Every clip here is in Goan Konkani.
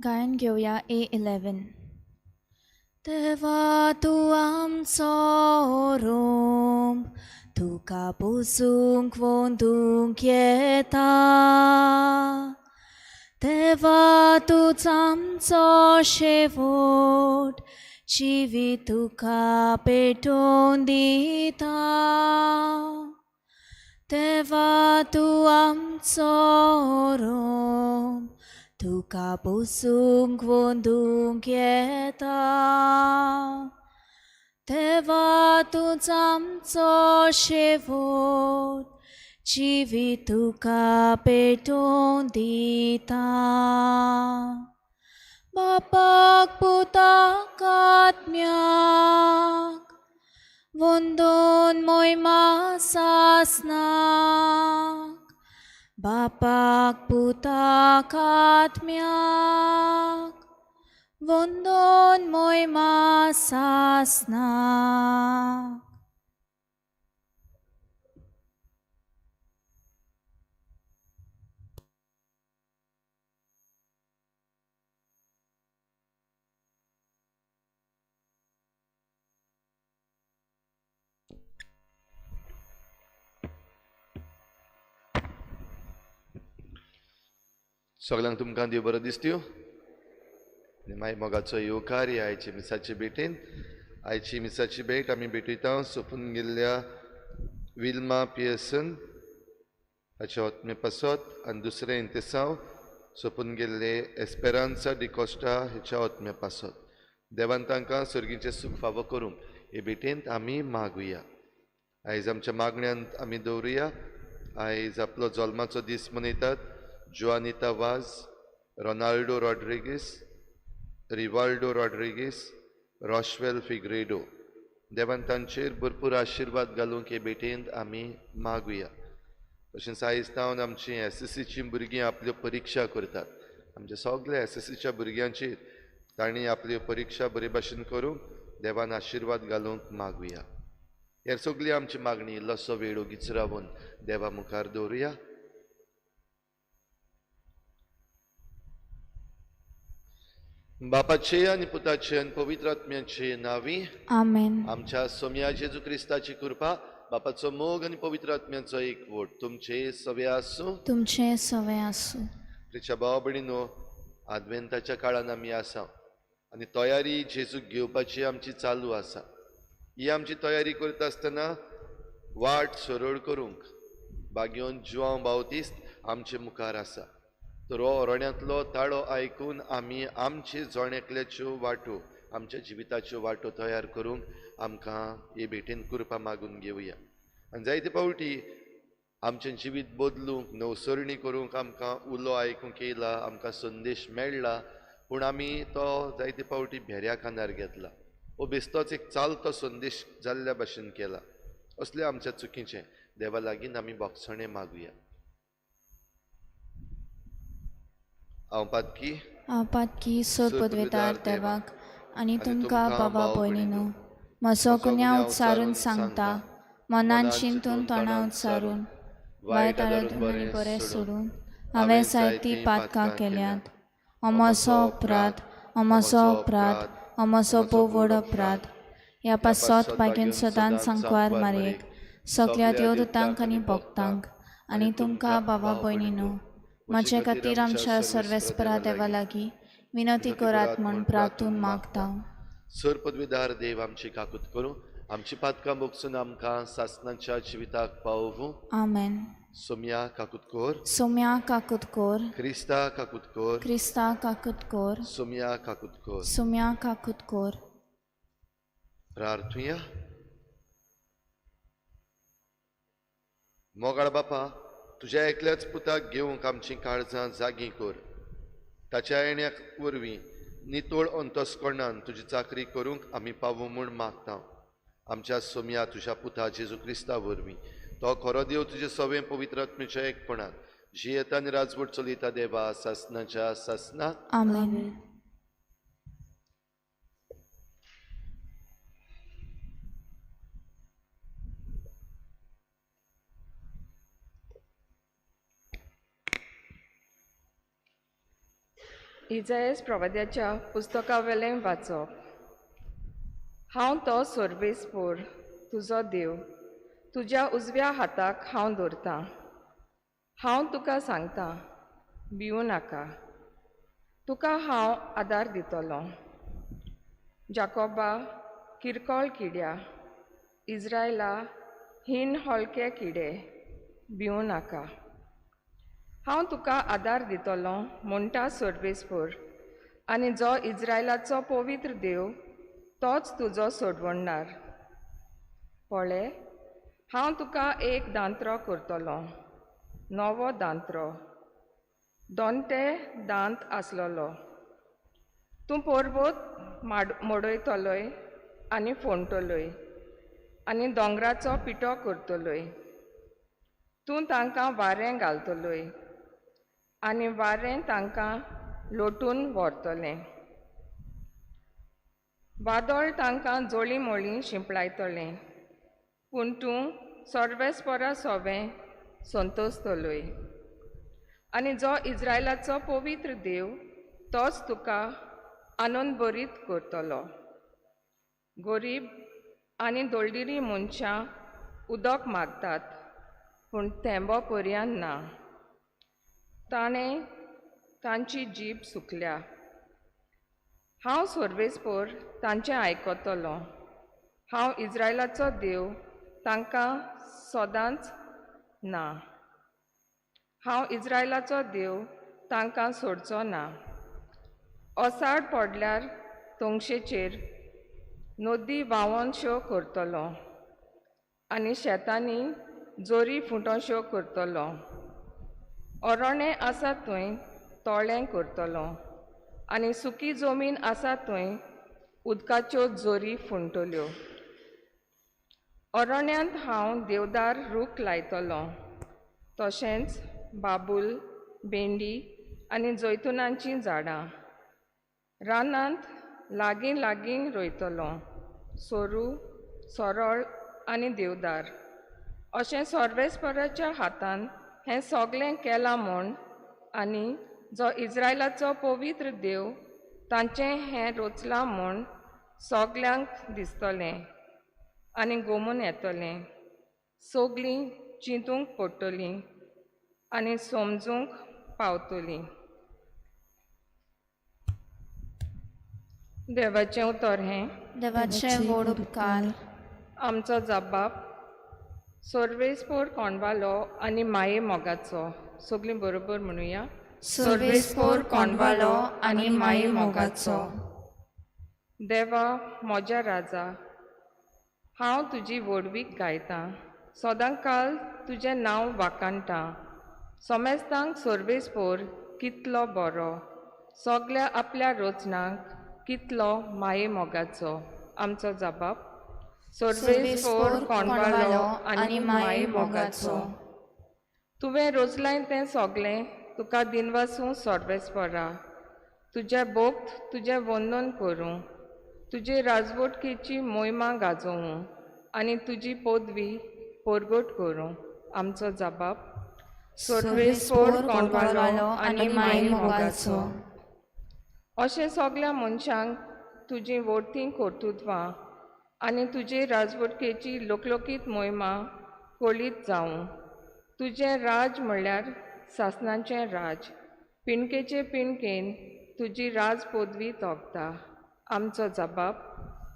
गायन घेवया A11. देवा तूं आमचो रोम, तुका पोसूंक वोंदूंक येता. देवा तूंच आमचो शेवट, जिवीत तुका पेटोवन दिता. देवा तूं आमचो रोम, तुका पोसूंक वोंदूंक येता. देवा तूंच आमचो शेवट, जिवीत तुका पेटोवन दिता. बापाक पुताक आत्म्याक वंदोन मोयमा सासनाक. बापाक पुताक आत्म्याक वंदोन मोयमा सासनाक. सगळ्यांक तुमकां देव बरो दिसत्यो आनी मागीर मोगाचो येवकार ह्या आयचे मिसाचे भेटेन. आयची मिसाची भेट आमी भेटयता सोंपून गेल्ल्या विल्मा पियर्सन हाच्या आत्मे पासत आनी दुसरें इंतेसांव सोंपून गेल्ले एस्पेरांसा डिकोस्टा हेच्या आत्मे पासत. देवान तांकां सर्गीचें सूख फावो करूंक हे भेटेंत आमी मागुया. आयज आमच्या मागण्यांत आमी दवरुया. आयज आपलो जल्माचो दीस मनयतात Joanita Vaz, Ronaldo Rodrigues, Rivaldo Rodrigues, Rochelle Figueiredo. देवान तांचेर भरपूर आशिर्वाद घालूंक हे भेटेंत आमी मागुया. तशेंच आयज तावन आमची एस एस सीची भुरगीं आपल्यो परिक्षा करतात. आमच्या सगल्या एस एस सीच्या भुरग्यांचेर तांणी आपल्यो परिक्षा बरे भाशेन करूंक देवान आशिर्वाद घालूंक मागुया. हेर सगळी आमची मागणी इल्लोसो वेळ ओगीच रावून देवा मुखार दवरुया. बापाचे आनी पुताचे आनी पवित्र आत्म्याचे नांवी आमेन. आमच्या सोम्या जेजू क्रिस्ताची कृपा, बापाचो मोग आनी पवित्र आत्म्याचो एकवट तुमचे सवे आसूं. तुमचे सवे आसूं. प्रिच्या भाव भयणीनो, आदवेंताच्या काळान आमी आसा आनी तयारी जेजूक घेवपाची आमची चालू आसा. ही आमची तयारी करता आसतना वाट सरळ करूंक बागयोन जुआंव बावतिस्त आमचे मुखार आसा. तर हो अरण्यांतलो ताळो आयकून आमी आमचे जण एकल्याच्यो वाटो, आमच्या जिविताच्यो वाटो तयार करूंक आमकां हे भेटेन कृपा मागून घेवया. आनी जायते फावटी आमचें जिवीत बदलूंक, नवसरणी करूंक आमकां उलो आयकूंक येयला, आमकां संदेश मेळ्ळा, पूण आमी तो जायते फावटी भेऱ्या कानार घेतला वो बेस्तोच एक चालतो संदेश जाल्ल्या भाशेन केला. असलें आमच्या चुकीचें देवा लागीं आमी बोगसणें मागुया. हांव पातकी, हांव पातकी सोद पदवेदार देवाक आनी तुमकां बाबा भयणीनो म्हजो गुन्यांव उच्चारून सांगता. मनान चिंतून तोंडा उच्चारून वायट आदरून आनी बरें सोडून हांवें जायतीं पातकां केल्यांत. हो म्हजो अपराध, हो म्हजो अपराध, हो म्हजो भोव व्हड अपराध. ह्या पासत बागेन सदांच सांकवार मारयेक सगल्या देवदूतांक आनी भक्तांक आनी तुमकां बाबा भयणीनो म्हजे खातीर आमच्या सर्वेस्परा देवा लागीं विनंती करात म्हूण प्रार्थून मागता. सर पदवीदार देव आमची काकूत करूं, आमची पातकां बोगसून आमकां सासनाच्या जिविताक पावोवूं. आमेन. सोम्या काकूत कोर, सोम्या काकूत कोर, क्रिस्ता काकूत कोर, क्रिस्ता काकूत कोर, सोम्या काकूत कोर. सोम्या काकूत कोर. प्रार्थुया. मोगाळ बापा, तुज्या एकल्याच पुताक घेवंक आमचीं काळजां जागीं कर. ताच्या येण्या वरवीं नितळ अंतस्करणान तुजी चाकरी करूंक आमी पावूं म्हूण मागता. आमच्या सोम्या तुज्या पुता जेजू क्रिस्ता वरवीं, तो खरो देव तुजे सवें पवित्र आत्म्याच्या एकपणान जियेता आनी राजवट चलयता देवा सासनाच्या सासनाक. आमेन. इजायस प्रवाद्याच्या पुस्तकावेलें वाचप. हांव तो सोर्बेसपोर तुजो देव, तुज्या उजव्या हाताक हांव दवरतां. हांव तुका सांगता, भिवूं नाका, तुका हांव आदार दितलो. जाकोबा किरकोळ किड्या, इज्रायला हीण हलके किडे, भिवूं नाका. हांव तुका आदार दितलो म्हणटा सोर्बेसपोर, आनी जो इज्रायलाचो पवित्र देव तोच तुजो सोडवणदार. पळय, हांव तुका एक दांत्रो करतलो, नवो दांत्रो, दोनटे दांत आसलेलो. तूं पर्वत मोडयतलोय आनी फोंडटलोय आनी दोंगराचो पिठो करतलोय. तूं तांकां वारें घालतलोय आनी वारें तांकां लोटून व्हरतलें. वादळ तांकां जोळी मोळी शिंपडायतलें, पूण तूं सर्वेस्परा सोवें संतोसतलोय. आनी जो इज्रायलाचो पवित्र देव तोच तुका आनंदभरीत करतलो. गरीब आनी दोळदिरी मनशां उदक मागतात, पूण थेंबो पर्यान ना. ताणें तांची जीब सुकल्या. हांव सोर्बेसपोर तांचें आयकतलो. हांव इज्रायलाचो देव तांकां सदांच ना. हांव इज्रायलाचो देव तांकां सोडचो ना. ओसाड पडल्यार तोंगशेचेर नदी व्हांवनश्यो करतलो आनी शेतांनी जोरी फुटोश्यो करतलो. ओरोणें आसा थंय तोळें करतलो आनी सुकी जमीन आसा थंय उदकाच्यो जोरी फुंडटल्यो. ओरोण्यांत हांव देवदार रूख लायतलो, तशेंच बाबूल, भेंडी आनी जैतुनांचीं झाडां. रानांत लागीं लागीं रोयतलो सोरू, सोरोळ आनी देवदार. अशें सर्वेस्पराच्या हातान हें सगळें केलां म्हूण आनी जो इज्रायलाचो पवित्र देव तांचें हें रचलां म्हूण सगल्यांक दिसतलें आनी गोमून येतलें. सगळीं चिंतूंक पडटलीं आनी समजूंक पावतलीं. देवाचें उतर हें. देवाचे व्हड उपकार. आमचो जबाब सोर्वेसपोर कोंडवालो आनी माये मोगाचो. सगळीं बरोबर म्हणुया. सोर्वेसपोर कोंडवालो आनी माये मोगाचो. देवा म्हज्या राजा, हांव तुजी व्हडवीक गायतां, सदांकाल तुजें नांव वाखाणटां. सोमेस्तांक सोर्वेसपोर कितलो बरो, सगल्या आपल्या रचनांक कितलो माये मोगाचो. आमचो जबाब सोर्वेसपोर कोंडवालो आनी माये मोगाचो. तुवें रोजलाय तें सगळें तुका दिनवासूं सोर्वेसपोरा. तुजें भोक्त तुजें वंदन करूं, तुजे राजवटकेची मोहिमा गाजोवं आनी तुजी पदवी परगट करूं. आमचो जबाब सोर्वेसपोर कोंडवालो आनी माये मोगाचो. अशें सगल्या मनशांक तुजीं व्हडतीं कर्तृत्वां आनी तुजे राजवटकेची लोकलोकीत मोहिमा कळीत जावं. तुजें राज म्हणल्यार सासणाचें राज, पिणकेचे पिणकेन तुजी राज पदवी तोखता. आमचो जबाब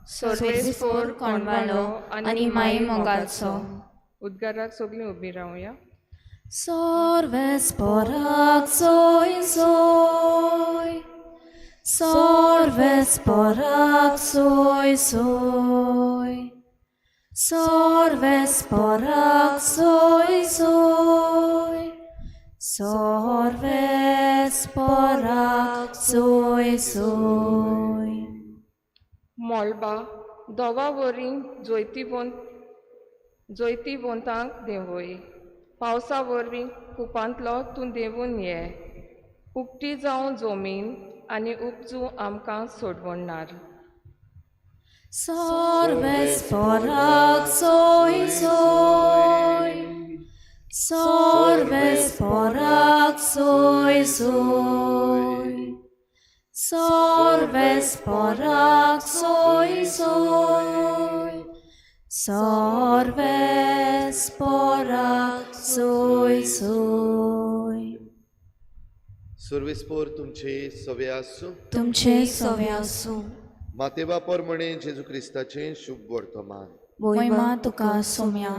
सोर्वेसपोर कोंडवालो आनी माये मोगाचो. उद्गाराक सगळीं उबीं रावया. Sorvesporak soy soy, sorvesporak soy soy, sorvesporak soy soy, sorvesporak soy soy. मोलबा दोवा वरी जैतिवंतांक देंवय, पावसा वरवीं कुपांतलो तूं देंवून ये. उक्ती जावं जमीन आनी उपजू आमकां सोडवणार. Sorvesporak soy soy, sorvesporak soy soy, सर्वेस्पराक सोय सोय, सर्वेस्पराक सोय सोय. सर्वेस्पोर तुमचे सवे आसूं. तुमचे सवे आसूं. माते बापर म्हणे जेजू क्रिस्ताचें शुभ वर्तमान. मोहिमा तुका सोम्या.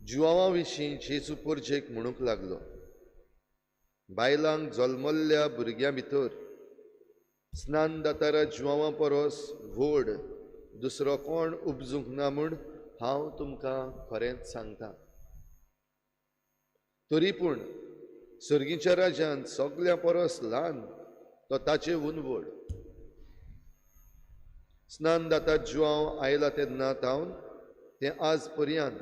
जुवांवा विशीं जेजू पोरजेक म्हणूंक लागलो, बायलांक जल्मल्ल्या भुरग्यां भितर स्नान दातारा जुवांवा परस व्हड दुसरो कोण उपजूंक ना म्हूण हांव तुमकां खरेंच सांगता. तरी पूण सर्गीच्या राज्यांत सगळ्यां परस ल्हान तो ताचे हून व्हड. स्नान दाता जुवांव आयला तेन्ना तावन तें आज पर्यंत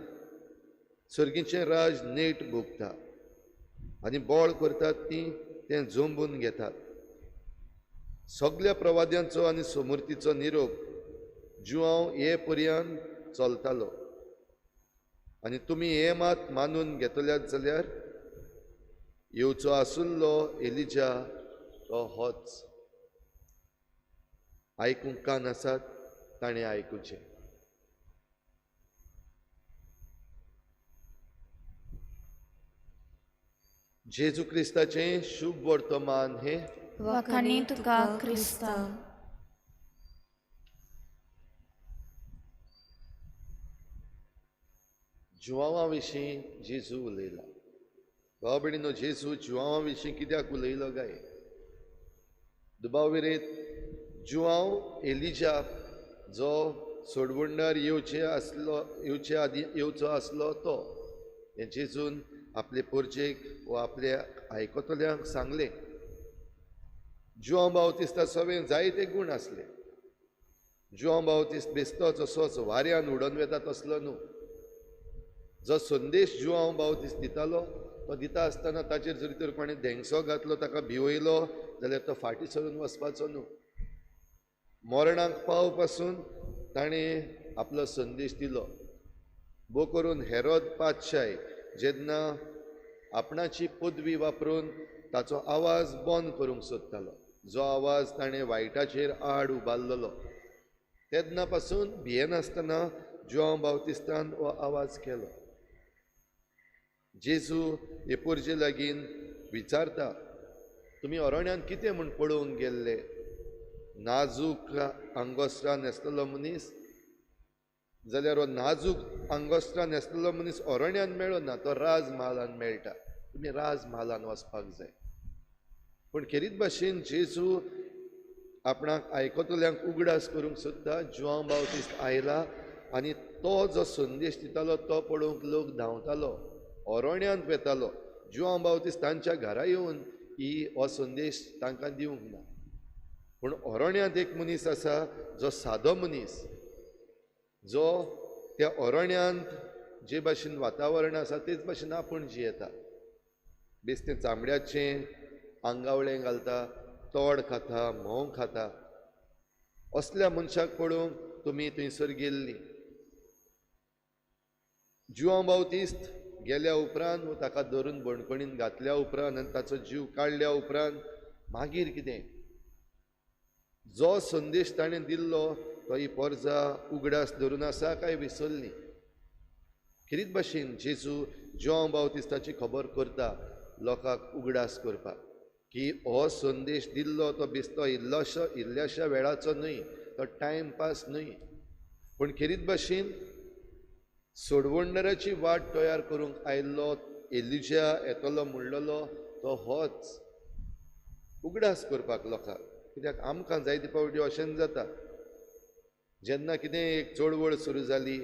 सर्गीचें राज नेट भोगता आनी बळ करतात ती तें जोंबून घेतात. सगल्या प्रवाद्यांचो आनी समूर्तीचो निरोप जुवांव हे पर्यंत चलतालो आनी तुमी हे मात मानून घेतल्यात जाल्यार येवचो आसुल्लो एलिजा तो होच. आयकूंक कान आसात ताणें आयकुचें. जेजू क्रिस्ताचें शुभ वर्तमान हें. वाखाणी तुका क्रिस्ता. जुवांवा विशीं जेजू उलयला. भाव भयणीनो, जेजू जुवांवा विशीं कित्याक उलयलो काय? दुबाव विरेत जुवांव एलिजा जो सोडवणदार येवचे आसलो, येवचे आदीं येवचो आसलो तो हें जेजून आपले पोरजेक वा आपल्या आयकतल्यांक सांगलें. जुवांव बावतिस्ता सवें जायते गूण आसले. जुवांव बावतिस्त बेस्तोच असोच वाऱ्यान उडोवन वेता तसलो न्हू. जो संदेश जुवांव बावतिस्त दितालो तो दिता आसतना ताचेर जरी तर कोणें धेंगसो घातलो, ताका भिवयलो जाल्यार तो फाटीं सरून वचपाचो न्हू. मरणाक पाव पासून ताणें आपलो संदेश दिलो. भो करून हेरोद पातशाय जेन्ना आपणाची पदवी वापरून ताचो आवाज बंद करूंक सोदतालो, जो आवाज ताणें वायटाचेर आड उबारलेलो, तेन्ना पासून भियेनासतना जुवांव बावतिस्तान हो आवाज केलो. जेजू हे पोरजे लागीं विचारता, तुमी अरण्यांत कितें म्हूण पळोवंक गेल्ले? नाजूक आंगोस्त्रां न्हेसलेलो मनीस? जाल्यार हो नाजूक आंगोस्त्रां न्हेसलेलो मनीस अरण्यांत मेळना, तो राजम्हालान मेळटा. तुमी राजम्हालान वचपाक जाय. पूण खेरीत भाशेन जेजू आपणाक आयकतल्यांक उगडास करूंक सोदता. जुवांव बावतिस्त आयला आनी तो जो संदेश दितालो तो पळोवंक लोक धांवतालो, अरण्यांत वेतालो. जुवांव बावतिस्त तांच्या घरा येवन ही हो संदेश तांकां दिवंक ना. पूण अरण्यांत एक मनीस आसा जो सादो मनीस, जो त्या अरण्यांत जे भाशेन वातावरण आसा तेच भाशेन आपूण जियेता. बेस्तें चामड्याचें आंगावळें घालता, तोड खाता, म्होंव खाता. असल्या मनशाक पळोवंक तुमी थंयसर गेल्लीं. जुवांव बावतिस्त गेल्या उपरांत ताका धरून बणकणीन घातल्या उपरांत आनी ताचो जीव काडल्या उपरांत मागीर कितें जो संदेश ताणें दिल्लो तो ही पोरजा उगडास धरून आसा काय विसरली? खेरीत भाशेन जेजू जुवांव बावतिस्ताची खबर करता लोकांक उगडास करपाक की हो संदेश दिल्लो तो बेस्तो इल्लोसो इल्ल्याशा वेळाचो न्हय, तो टायमपास न्हय, पूण खेरीत भाशेन सोडवणदाराची वाट तयार करूंक आयिल्लो एलिजा येतलो म्हणलेलो तो होच. उगडास करपाक लोकांक, कित्याक आमकां जायते फावटी अशेंच जाता. जेन्ना कितें एक चळवळ सुरू जाली,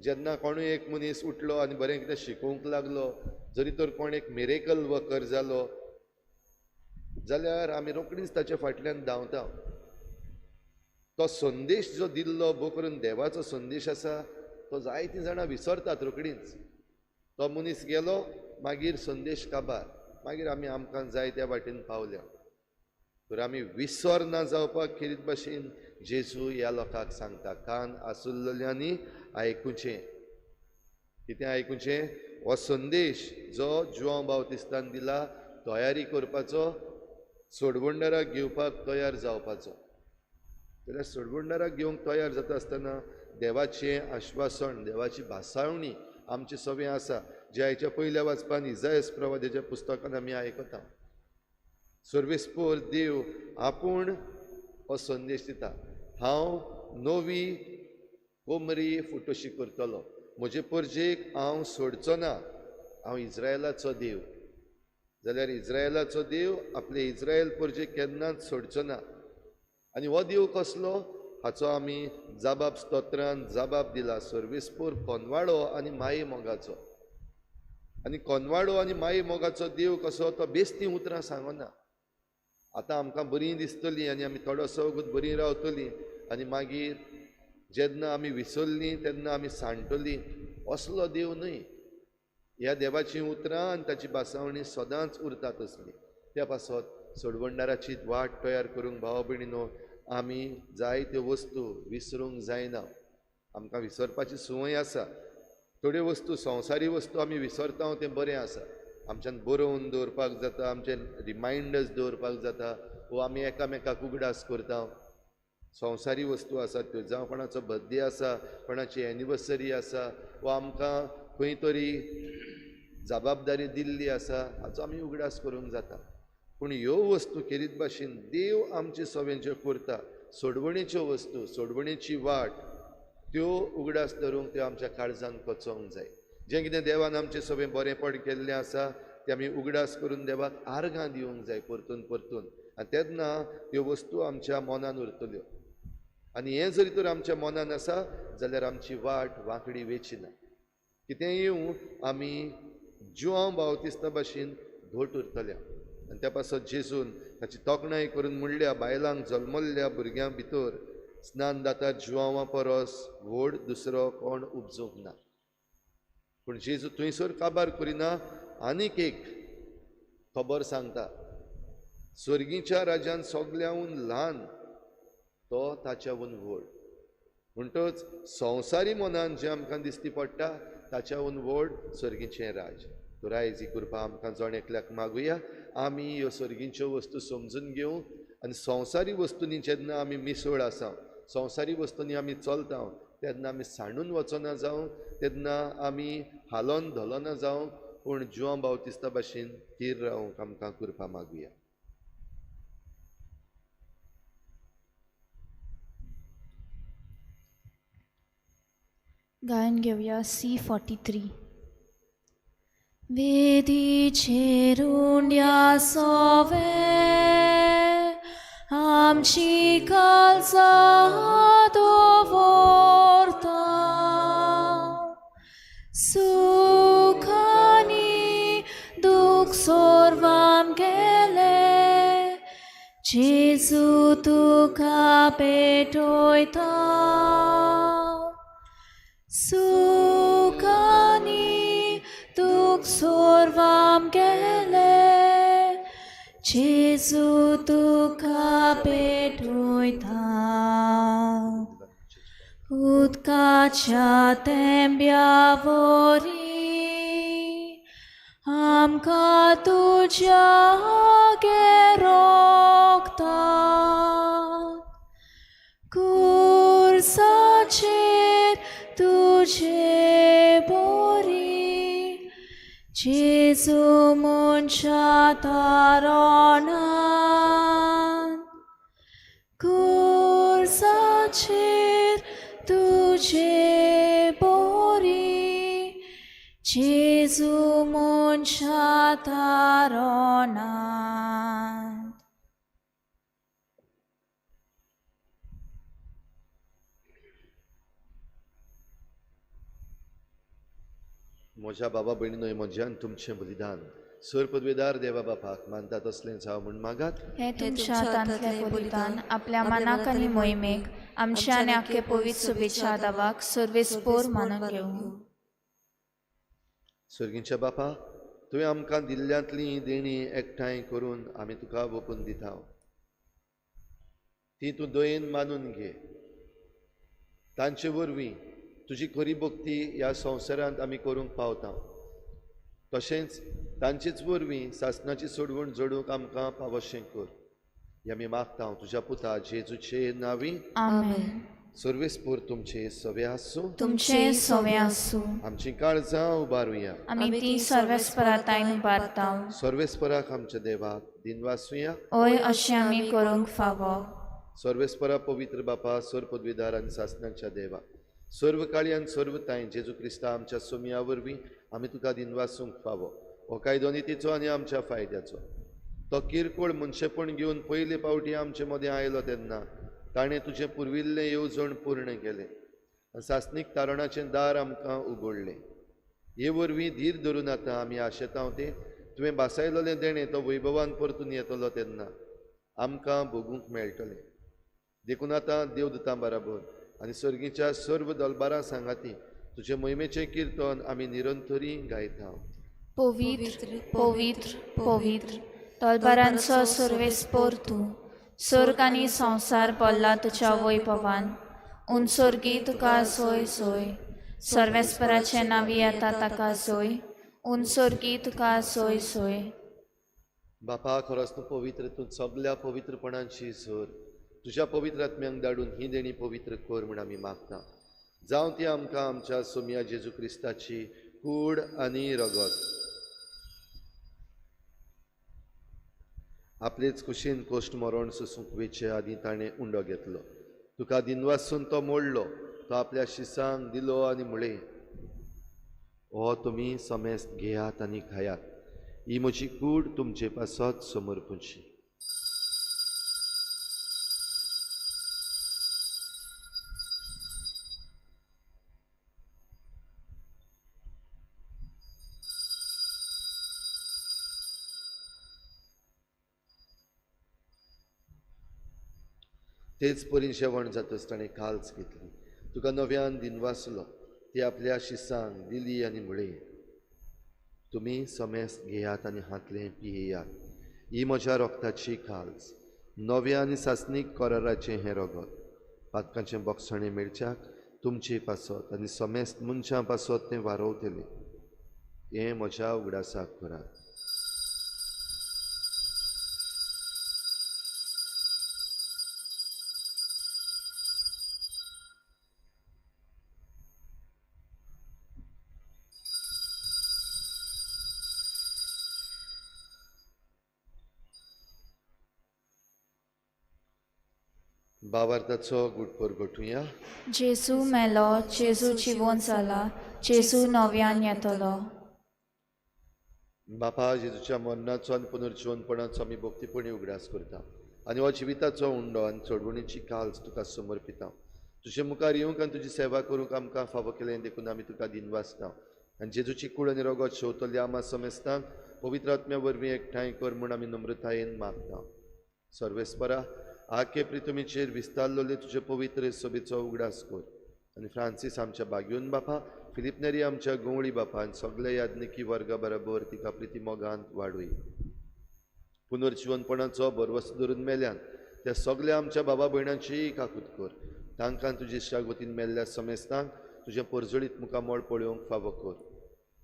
जेन्ना कोणूय एक मनीस उठलो आनी बरें कितें शिकोवंक लागलो, जरी तर कोण एक मिरेकल वर्कर जालो जाल्यार आमी रोखडीच ताच्या फाटल्यान धांवता. तो संदेश जो दिल्लो भो करून देवाचो संदेश आसा तो जायतीं जाणां विसरतात रोखडीच. तो मनीस गेलो मागीर संदेश काबार, मागीर आमी आमकां जाय त्या वाटेन पावल्या. तर आमी विसर ना जावपाक खेरीत भाशेन जेजू ह्या लोकांक सांगता, कान आसुल्ल्यांनी आयकुचें. कितें आयकुचें? हो संदेश जो जुवांव बावतिस्तान दिला तयारी करपाचो, सोडवणदाराक घेवपाक तयार जावपाचो. जाल्यार सोडवणदाराक घेवंक तयार जाता आसतना देवाचें आश्वासन, देवाची भासावणी आमचे सगळें आसा, जे आयच्या पयल्या वाचपान इजायस प्रवाद्याच्या पुस्तकान आमी आयकता. सर्वेस्पोर देव आपूण हो संदेश दिता, हांव नवी कोमरी फुटोशी करतलो, म्हजे परजेक हांव सोडचो ना, हांव इज्रायलाचो देव. जाल्यार इज्रायलाचो देव आपले इज्रायल परजेक केन्नाच सोडचो ना. आनी हो देव कसलो हाचो आमी जाबाब स्तोत्रान जाबाब दिला. सर्वेस्पोर कोनवाडो आनी माये मोगाचो. आनी कोनवाडो आनी माये मोगाचो देव कसो तो बेस्ती उतरां सांगना. आतां आमकां बरीं दिसतलीं आनी आमी थोडोसो वगत बरीं रावतलीं आनी मागीर जेन्ना आमी विसरलीं तेन्ना आमी सांडटलीं, असलो देव न्हय. ह्या देवाचीं उतरां आनी ताची भासावणी सदांच उरता तसली. त्या पासत सोडवणदाराची वाट तयार करूंक भाव भयणीनो आमी जायत्यो वस्तू विसरूंक जायना. आमकां विसरपाची संवय आसा. थोड्यो वस्तू, संवसारी वस्तू आमी विसरता तें बरें आसा, आमच्यान बरोवन दवरपाक जाता, आमचे रिमायंडर्स दवरपाक जाता, वो आमी एकामेकाक उगडास करता. संवसारी वस्तू आसात त्यो, जावं कोणाचो बर्थडे आसा, कोणाची एनिवर्सरी आसा, वो आमकां खंय तरी जबाबदारी दिल्ली आसा, हाचो आमी उगडास करूंक जाता. पूण ह्यो वस्तू खेरीत भाशेन देव आमचे सगळें ज्यो करता, सोडवणेच्यो वस्तू, सोडवणेची वाट, त्यो उगडास धरूंक त्यो आमच्या काळजान कोचोवंक जाय. जें कितें देवान आमचें सगळें बरेंपण केल्लें आसा तें आमी उगडास करून देवाक आर्गां दिवंक जाय परतून परतून, आनी तेन्ना त्यो वस्तू आमच्या मनान उरतल्यो. आनी हें जरी तर आमच्या मनान आसा जाल्यार आमची वाट वांकडी वेची ना. कितेंय येवं आमी जुआंव बावतिस्ता भाशेन घट उरतल्या. आनी त्या पासत जेजून ताची तोखणाय करून म्हणल्या, बायलांक जल्मल्ल्या भुरग्यां भितर स्नान दाता जुआंवा परस व्हड दुसरो कोण उपजूंक ना. पूण जेजू थंयसर काबार करिना, आनीक एक खबर सांगता, स्वर्गीच्या राज्यान सगळ्याहून ल्हान तो ताच्याहून व्हड. म्हणटच संवसारी मनान जें आमकां दिसती पडटा ताच्याहून व्हड स्वर्गीचें राज. तर आयज ही कृपा आमकां जण एकल्याक मागुया. आमी ह्यो स्वर्गीच्यो वस्तू समजून घेवं आनी संवसारी वस्तूंनी जेन्ना आमी मिसळ आसा, संवसारी वस्तूंनी आमी चलता तेन्ना आमी सांडून वचना जावं, तेन्ना आमी हालोन धोलोना जावं, पूण जुआंव बावतिस्ता भाशेन थीर रावंक आमकां कृपा मागुया. गायन घेवया C43. वेदीचेर उंड्या सोवे आमची काळजां दवरता, सुखानी दुख सर्वाम गेले, जेजू तुका पेटयता, सुखानी दुख सर्वाम गेले, जेजू तुका पेटयता. उदकाच्या तेंब्या वरी आमकां तुज्या रोखता, कुर्साचेर तुजे बोरी, जेजू मनशा तारणान, कुर्साचेर तुजे बोरी, जेजू मनशा तारणान. म्हज्या बाबा भयणीनो, म्हज्यान तुमचें बलिदान सर पदवेदार देवा बापाक मानता तसलेंच हांव म्हूण मागात. हें तुमच्या हातांतलें बलिदान आपल्या मनाक आनी मोहिमेक आमच्या आनी आख्खे पवित्र शुभेच्छा दावाक सर्वेस्पोर मानून घेवं. स्वर्गीच्या बापा, तुवें आमकां दिल्ल्यांतलीं देणीं एकठांय करून आमी तुका ओपून दिता, ती तूं दयेन मानून घे. तांचे वरवीं तुजी खरी भक्ती ह्या संवसारांत आमी करूंक पावता, तशेंच तांचेच वरवीं सासणाची सोडवण जोडूंक आमकां पावोशें कर. हे आमी मागता तुज्या पुता जेजूचे नावी. आमेन. सर्वेस्पोर तुमचे सवे आसूं. तुमचें सवें आसूं. आमची काळजां उबारुया. आमी ती सर्वेस्परातायन उबारता. सर्वेस्पराक आमच्या देवाक दिनवासुया. ओय अशें आमी करूंक फावो. सर्वेस्परा पवित्र बापा, सर्व पदवीदार आनी सासणाच्या देवा, सर्व काळी आनी सर्व तांय जेजू क्रिस्ता आमच्या सोमया वरवीं आमी तुका दिनवासूंक फावो. हो कायदो नितीचो आनी आमच्या फायद्याचो. तो किरकोळ मनशेपण घेवन पयले फावटी आमचे मदें आयलो तेन्ना ताणें तुजें पुर्विल्लें येवजण पूर्ण केलें आनी सासणीक तारणाचें दार आमकां उगडलें. हे वरवीं धीर धरून आतां आमी आशेता तें तुवें भासायलोलें देणें तो वैभवान परतून येतलो तेन्ना आमकां भोगूंक मेळटलें. देखून आतां देवदूतां बराबर आनी सर्गीच्या सर्व दलबारां सांगाती तुजे मोहिमेचें किर्तन आमी निरंतरी गायता. पवित्र पवित्र पवित्र तलबारांचो सर्वेस्पोर तूं, स्वर्ग आनी संवसार भरला तुज्या वैभवान. उनसोर्गी तुका सोय सोय, सर्वेस्पराचें नांवी येता ताका सोय, उनसोर्गी तुका सोय सोय. बापा, खरोच तूं पवित्र, तूं सगल्या पवित्रपणाची सर. तुज्या पवित्र आत्म्यांक धाडून ही देणी पवित्र कर म्हूण आमी मागता. जावं ती आमकां आमच्या सोमया जेजू क्रिस्ताची कूड आनी रगत. आपलेच कुशीन कोश्ट मरण सोसूंक वेचे आदीं ताणें उंडो घेतलो. तुका दिनवासून तो मोडलो, तो आपल्या शिसांक दिलो आनी म्हळें, हो तुमी समेस्त घेयात आनी खायात, ही म्हजी कूड तुमचे पासत समर्पूची. तेच परी जेवण जातच ताणें काल्च घेतली, तुका नव्यान दिनवासलो, ती आपल्या शिसांक दिली आनी म्हळें, तुमी समेस्त घेयात आनी हातलें पियेयात, ही म्हज्या रोगताची काल्च, नव्या आनी सासणीक कराराचें हें रगत, पातकांचें बोगसणें मेळच्याक तुमचे पासत आनी समेस्त मनशां पासत तें वारोवतलें. हें म्हज्या उगडासाक करात. बावार्थाचो गुटपोर गोठुया. जेजू मेलो, जेजू जिवोन जाला, जेजू नव्यान येतलो. बापा, जेजूच्या मरणाचो आनी पुनर्जिवनपणाचो आमी भक्तीपणी उगडास करता आनी हो जिविताचो उंडो आनी चडवणीची काल्च तुका समर्पिता. तुजे मुखार येवंक आनी तुजी सेवा करूंक आमकां फावो केलें देखून आमी तुका दिनवासता. आनी जेजूची कूड आनी रगत शेवतल्या आमा समेस्तांक पवित्र आत्म्या वरवीं एकठांय कर म्हूण आमी नम्रतायेन मागता. सर्वेस्परा, आखे प्रितमीचेर विस्तारलोले तुजे पवित्र सोबेचो उगडास कर आनी फ्रांसीस आमच्या बागयोन बापा, फिलीप नेरी आमच्या गवळी बापा आनी सगल्या याज्ञिकी वर्गा बराबर तिका प्रिती मोगांत वाडूय. पुनर्जिवनपणाचो भरवस धरून मेल्यान त्या सगल्या आमच्या बाबा भयणांचीय काकूत कर. तांकां तुजे इश्टागतीन मेल्ल्या समेस्तांक तुजें परजळीत मुखामळ पळोवंक फावो कर.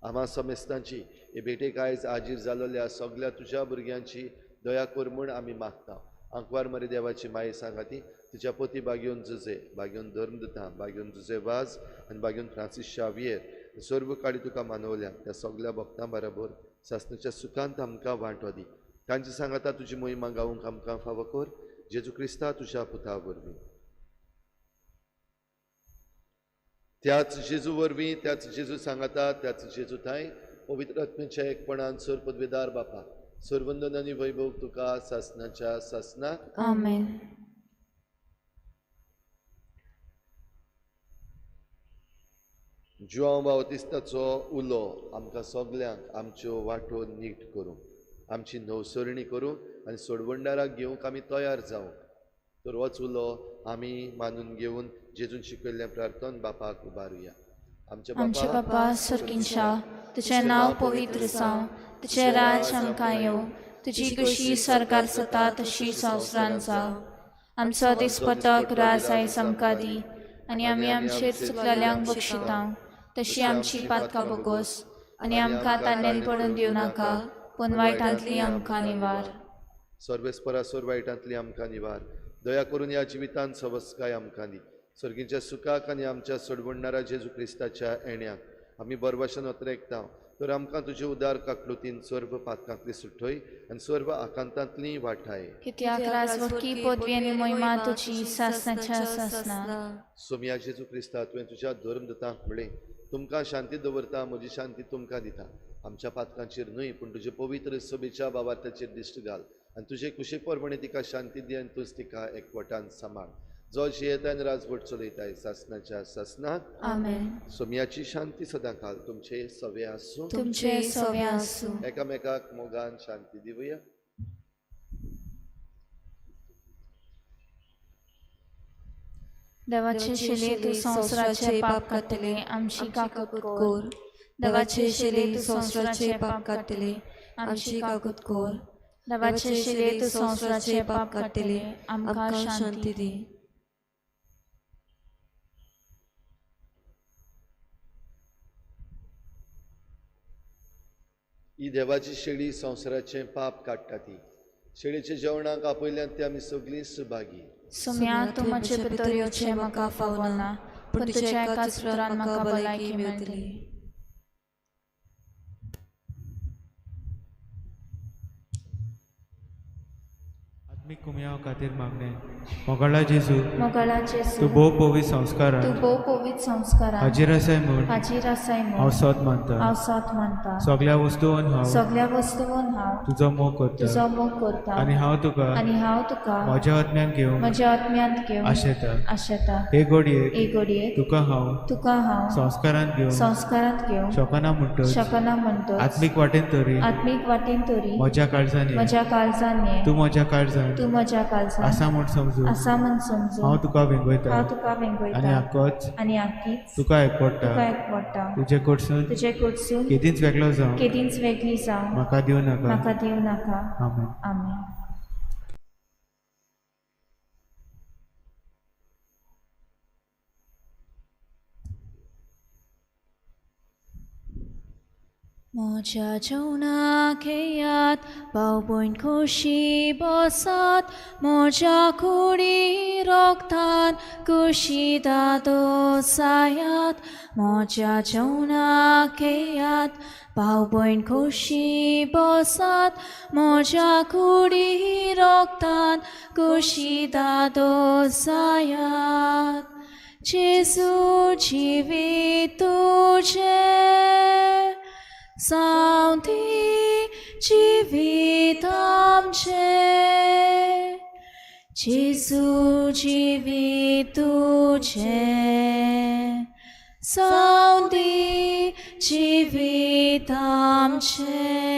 आमा समेस्तांची हे भेटेक आयज आजीर जालोल्या सगल्या तुज्या भुरग्यांची दया कर म्हूण आमी मागता. आंकवार मरे देवाची माये सांगाती तुज्या पोती बागयोन जुजे, बागयोन धर्मदूता, बागयोन जुजे वाज आनी बागयोन फ्रांसीस शावियर सर्व काळी तुका मानवल्या त्या सगल्या भक्तां बराबर सासणाच्या सुखांत आमकां वांटो दी. तांची सांगाता तुजी मोहिमा गावूंक आमकां फावो कर. जेजू क्रिस्ता तुज्या पुता वरवीं. त्याच जेजू वरवीं, त्याच जेजू सांगाता, त्याच जेजू थांय पवित्र आत्म्याच्या एकपणान सर पदवेदार बापा, सर्वंदन आनी वैभव तुका सासणाच्या सासणाक. आमेन. जुआंव बावतिस्ताचो उलो आमकां सगल्यांक आमच्यो वाटो नीट करूंक, आमची नवसरणी करूंक आनी सोडवणदाराक घेवंक आमी तयार जावंक. तर होच उलो आमी मानून घेवन जेजून शिकयल्लें प्रार्थन बापाक उबारुया. आमच्या बापा सर्गींच्या, तुजें नांव पवित्र जावं, तुजें राज आमकां येवं, तुजी कशी सरकार जाता तशी संवसारांत जावं. आमचो दिसपटो राज आयज आमकां दी आनी आमी आमचेर चुकलेल्यांक बक्षिता तशी आमची पातकां बोगोस आनी आमकां तान्नेल पडून दिवं नाका, पूण वायटांतली आमकां निवार. सर्वेस्परा सोर वायटांतली आमकां निवार. दया करून ह्या जिवितांत सवस्काय आमकां दी. सर्गीच्या सुखाक आनी आमच्या सोडवणणारा जेजू क्रिस्ताच्या येण्याक आमी बरवाशन अत्रेकता तर आमकां तुजे उदार काकलुतीन सर्व पातकांतली सुटय आनी सर्व आकांतांतली वाठाय. कित्याक राजवटकी पदवी आनी मोहिमा तुजी सासणाच्या सासणा. सोमया जेजू क्रिस्ता, तुवें तुज्या धर्मदूतांक म्हणलें, तुमकां शांती दवरता, म्हजी शांती तुमकां दिता. आमच्या पातकांचेर न्हय पूण तुजे पवित्र सभेच्या बाबार्थाचेर दिश्ट घाल आनी तुजे कुशे प्रमाणे तिका शांती दी आनी तूंच तिका एकवटान सांबाळ, जो जियेता आनी राजवट चलयताय सासणाच्या सासणाक. आमेन. सोमयाची शांती सदां काल तुमचे सवे आसूं. तुमचे सवे आसूं. एकामेकाक मोगान शांती दिवया. देवाचे शिले तूं संवसाराचे पाप काडटले, आमची काकूत कर. देवाचे शिले तूं संवसाराचे पाप काडटले, आमची काकूत कर. देवाचे शिले तूं संवसाराचे पाप काडटले, आमकां शांती दी. ही देवाची शेळी संवसाराचें पाप काडटा ती शेळीच्या जेवणाक आपयल्यान ती आमी सगळीं सुभागी. सोम्या, तूं म्हजे भितर येवचें म्हाका फावना, पूण तुज्या एकाच उतरान म्हाका भलायकी मेळटली. आत्मीक कुमयाव खातीर मागणें. मोगाळा जेजू, मोगाळा जेजू, तूं भोव पवित्र संस्कारान तूं भोव पवित्र संस्कारान हाजीर आसाय म्हूण हाजीर आसाय हांव म्हूण सोद मानता. हांव सोद मानता. सगळ्या वस्तून हांव सगळ्या वस्तून हांव तुजो मोग करता तुजो मोग करता आनी हांव तुका आनी हांव तुका म्हज्या आत्म्यान घेवंक म्हज्या आत्म्यांत घेवन आशेता. आशेता. हे घडयेक हे घडयेक तुका हांव तुका हांव संस्कारान घेवंक संस्कारांत घेवंक शकना म्हणटच शकना म्हणटच आत्मीक वाटेन तरी आत्मीक वाटेन तरी म्हज्या काळजान ये. म्हज्या काळजान ये. तूं म्हज्या काळजान तूं म्हज्या काळजान आसा म्हूण समजून आसा म्हूण समजून हांव तुका वेंगयता हांव तुका आनी वेंगयता आकोच आनी आकीच तुका एकवटा. तुका एकवटा. तुजे कडसून तुजे कडसून केदींच वेगळो जावं केदींच वेगळी जावं म्हाका दिवं नाका. म्हाका दिवं नाका. आमेन. आमेन. म्हज्या जेवणाक येयात, भाव भयण खोशी बसात, म्हज्या कुडी रोगतान कुशी दादोसायात. म्हज्या जेवणाक येयात, भाव भयण खोशी बसात, म्हज्या कुडी रोगतान कुशी दादोसायात. जेजू जिवीत तुजें सावंती जिवीत आमचें, जेजू जिवीत तुजें सावंती जिवीत आमचें.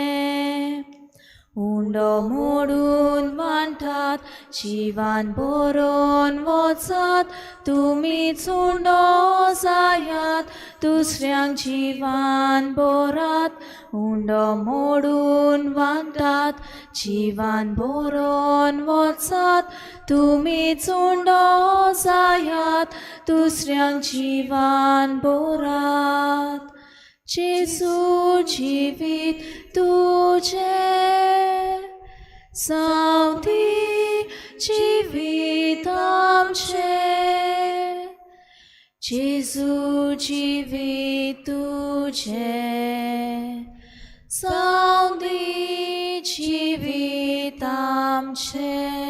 उंडो मोडून वांटात, जिवान बरोवन वचात, तुमीच उंडो जायात, दुसऱ्यांक जिवान बरात. उंडो मोडून वांटात, जिवान बरोवन वचात, तुमीच उंडो जायात, दुसऱ्यांक जिवान बरात. जेजू जिवीत तुजें सावंती जिवीत आमचें, जेजू जिवीत तुजें सावंती जिवीत आमचें.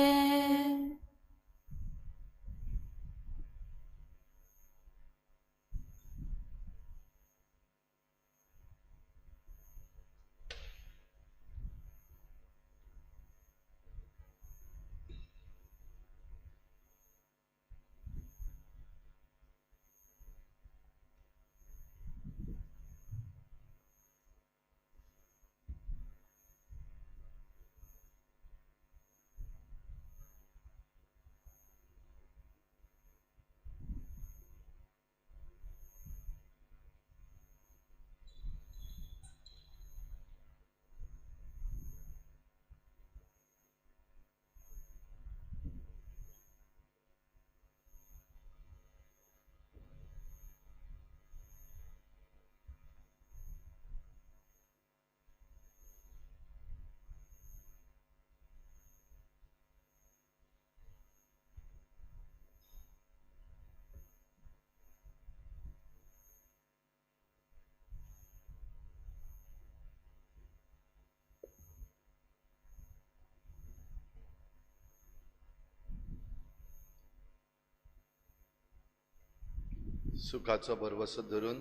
सुखाचो भरवसो धरून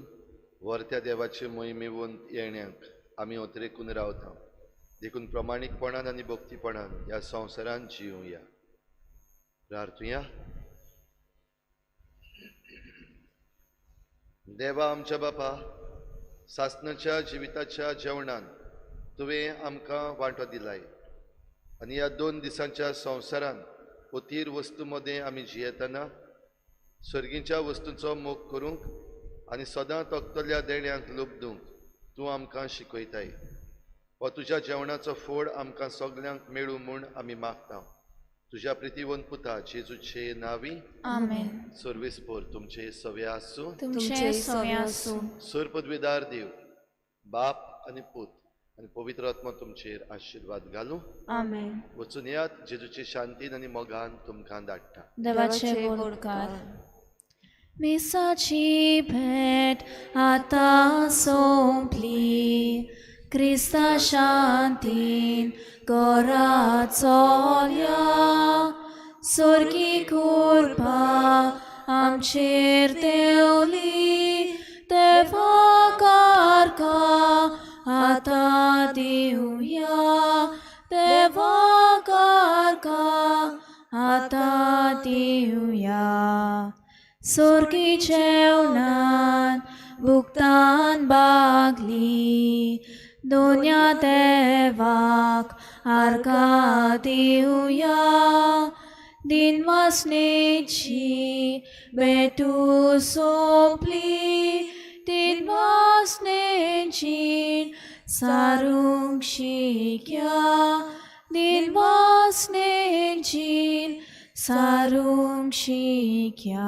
वर्त्या देवाचे मोहिमेवंत येण्याक आमी ओतरेकून रावता. देखून प्रमाणीकपणान आनी भक्तीपणान ह्या संवसारांत जिवया. प्रार्थुया. देवा आमच्या बापा, सासणाच्या जिविताच्या जेवणान तुवें आमकां वांटो दिलाय आनी ह्या 2 दिसांच्या संवसारान अतीर वस्तू मदें आमी जियेतना सर्गीच्या वस्तूंचो मोग करूंक आनी सदां तकतल्या देण्यांक लुबदूंक तूं आमकां शिकयताय. हो तुज्या जेवणाचो फोड आमकां सगल्यांक मेळूं म्हूण आमी मागता. तुज्या प्रितीवंत पुता जेजूचे नांवी. आमेन. सर्वेस्पोर तुमचे सवे आसूं. तुमचे सवे आसूं. सर पदवीदार देव बाप आनी पूत आनी पवित्र आत्मा तुमचेर आशिर्वाद घालूं. आमेन. वचून येयात, जेजूचे शांतीन आनी मोगान तुमकां धाडटा. देवाचे बोलकार. मिसाची भेट आतां सोंपली, क्रिस्ता शांतीन घरा चोल्या. सोर्गी कृपा आमचेर देवली, देवा कारका आतां दिवया. देवा कारका आतां दिवया. सोर्गी जेवणान भुगतान बागली, दोन्या देवाक आर्गां दिवया. दिनवासनेची भेटू सोंपली, दिनवासनेची सारूंक शिक्या. दिनवासनेची सारूंक शिक्या.